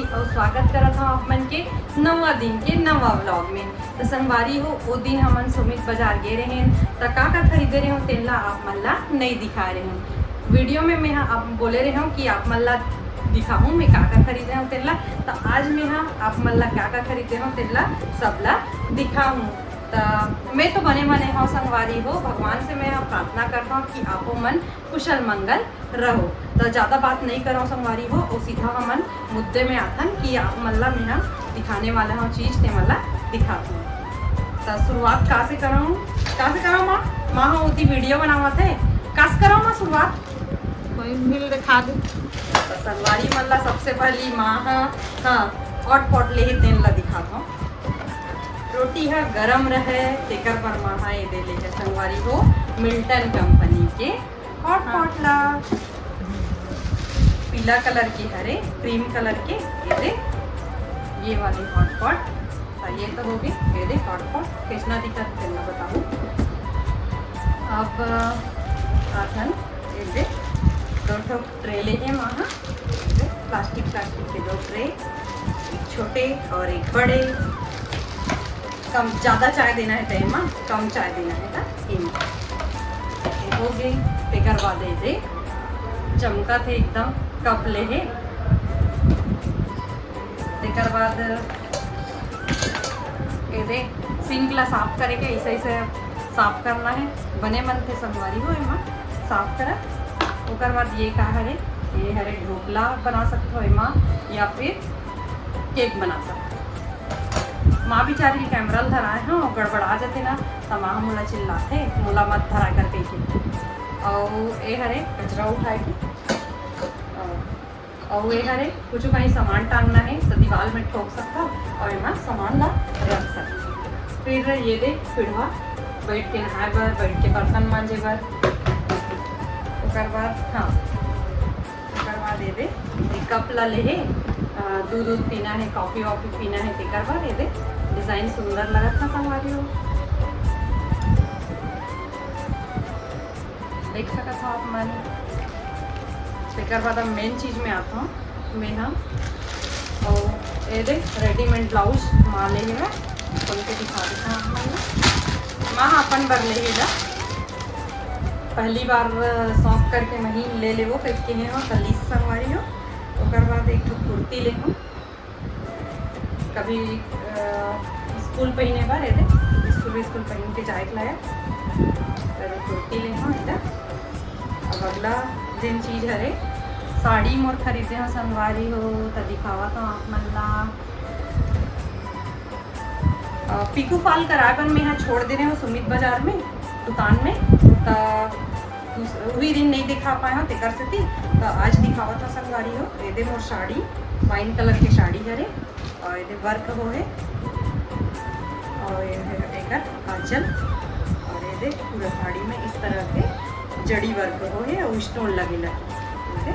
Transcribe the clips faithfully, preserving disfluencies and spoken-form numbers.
अउ स्वागत करत हव आप मन के नवा दिन के नवा vlog में। त संगवारी हो, ओ दिन हमन सुमित बाजार गे रहेन, त का-का खरीदे रहेन, तेन ला आप मन ला नइ दिखाए रहेन। Video में मैं ह आप बोले रहेन कि आप मन ला दिखाहूँ मैं का-का खरीदे हव तेन ला। त आज मैं ह आप मन ला का-का खरीदे हव तेन ला सब ला दिखाहूँ। त मैं तो बने बने हव संगवारी हो, भगवान से मैं ह प्रार्थना करत हव कि आपो मन कुशल मंगल रहो। त ज्यादा बात नइ करव संगवारी हो, अउ सीधा हमन मुद्दे में आथन कि आप मन ला मैं ह दिखाने वाला हव चीज, ते मन ला दिखात हव। त शुरुआत का से करव, का से करव माँ? माँ ह ओती video बनावत हे, का से करव माँ शुरुआत? कोई मिल दिखा दे। त संगवारी मन ला सबसे पहली माँ ह, हाँ, hot pot ले हे, तेन ला दिखात हव। रोटी ह गरम रहे, तेकर बर माँ ह ए दे ले हे संगवारी हो, मिल्टन कंपनी के hot pot ला। पीला colour के हरे, cream colour के, ये दे, ये वाले hot pot। त ये तो होगे, ये दे hot pot, कइसना दिखत हे तेन ला बताहू। अब आथन, ये दे, दो ठो tray ले हे माँ ह, ये दे, plastic, plastic के दो tray, एक छोटे और एक बड़े। कम, ज्यादा चाय देना हे त एमा, कम चाय देना हे त एमा। ये होगे, तेकर बाद ये दे, चमकत हे एकदम, cup ले हे। तेकर बाद ये दे, sink ला साफ करे के, अइसे, अइसे साफ करना हे, बने मन के संगवारी हो एमा साफ करा। ओकर बाद ये का हरे, ये हरे ढोकला बना सकथो एमा, या फिर cake बना सकथो। माँ बिचारी camera ल धराए हव, गड़बड़ा जथे ना, त माँ ह मोला चिल्लाथे, "मोला मत धराए," कर कहिके। अउ ए हरे कचरा उठाए के, अउ, अउ ए हरे कुछु कहीं सामान टांगना हे, त दीवाल में ठोक सकथव अउ एमा सामान ला रख सकथव। फिर ये दे पीढ़ा, बैठ के नहाए बर, बैठ के बर्तन मांजे बर। ओकर बाद, हाँ, ओकर बाद ये दे, ये cup ला ले हे, अ, दूध उध पीना हे, coffee वॉफी पीना हे, तेकर बाद ये दे, design सुंदर लगत हे संगवारी हो, देख सकत हो आप मन। तेकर बाद अब main चीज में आथव मैं ह, अउ ये दे, readymade blouse माँ ले हे, खोल के दिखा देथव आप मन ला। माँ ह अपन बर ले हे ला, पहली बार शौक करके मही ले लेवो कहिके हे हो, त लीस संगवारी हो। ओकर बाद एक ठो कुर्ती ले हूँ, कभी, अ, स्कूल पहिने बर, ये दे, स्कूल, स्कूल पहिन के जाए के लायक। त ये कुर्ती ले हूँ, ये दे। अब अगला जेन चीज हरे, साड़ी मोर खरीदे हव संगवारी हो, त दिखावत हव आप मन ला। अ, पिको फॉल कराए बर मैं ह छोड़ दे रहे हव सुमित बाजार में, दुकान में, त उस, उही दिन नइ दिखा पाए हव, तेकर सेती त आज दिखावत हव संगवारी हो। ये दे मोर साड़ी, wine colour के साड़ी हरे, अउ ये दे work हो हे, अउ ये दे एकर आंचल, अउ ये दे पूरा साड़ी में इस तरह के जड़ी work हो हे अउ stone लगे लगे, ठीक है।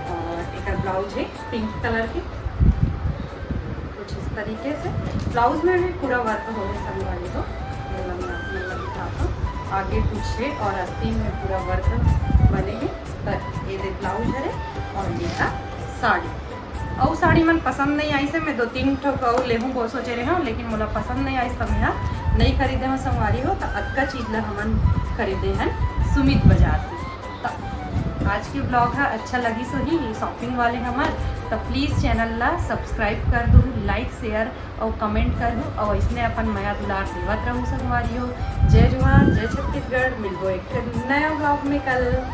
अउ एकर blouse हे pink colour के, कुछ इस तरीके से। Blouse में भी पूरा work हो हे संगवारी हो, ये वाला मैं आप लोग को दिखाता हूँ। आगे पीछे और आस्तीन में पूरा work बने हे। त ये दे blouse हरे अउ ये हा साड़ी। अउ साड़ी मन पसंद नइ आइस हे, मैं दो तीन ठो अउ लेहूँ बहुत सोचे रहे हव, लेकिन मोला पसंद नइ आइस, त मैं हा नइ खरीदे हव संगवारी हो। त अतका चीज ला हमन खरीदे हन सुमित बाजार से। त आज के vlog हा अच्छा लगिस होही shopping वाले हमर, त please channel ला subscribe कर दू, like, share अउ comment करहू, अउ अइसने अपन मया दुलार देवत रहू संगवारी हो। जय जोहार, जय छत्तीसगढ़। मिलबो एक नया vlog में कल।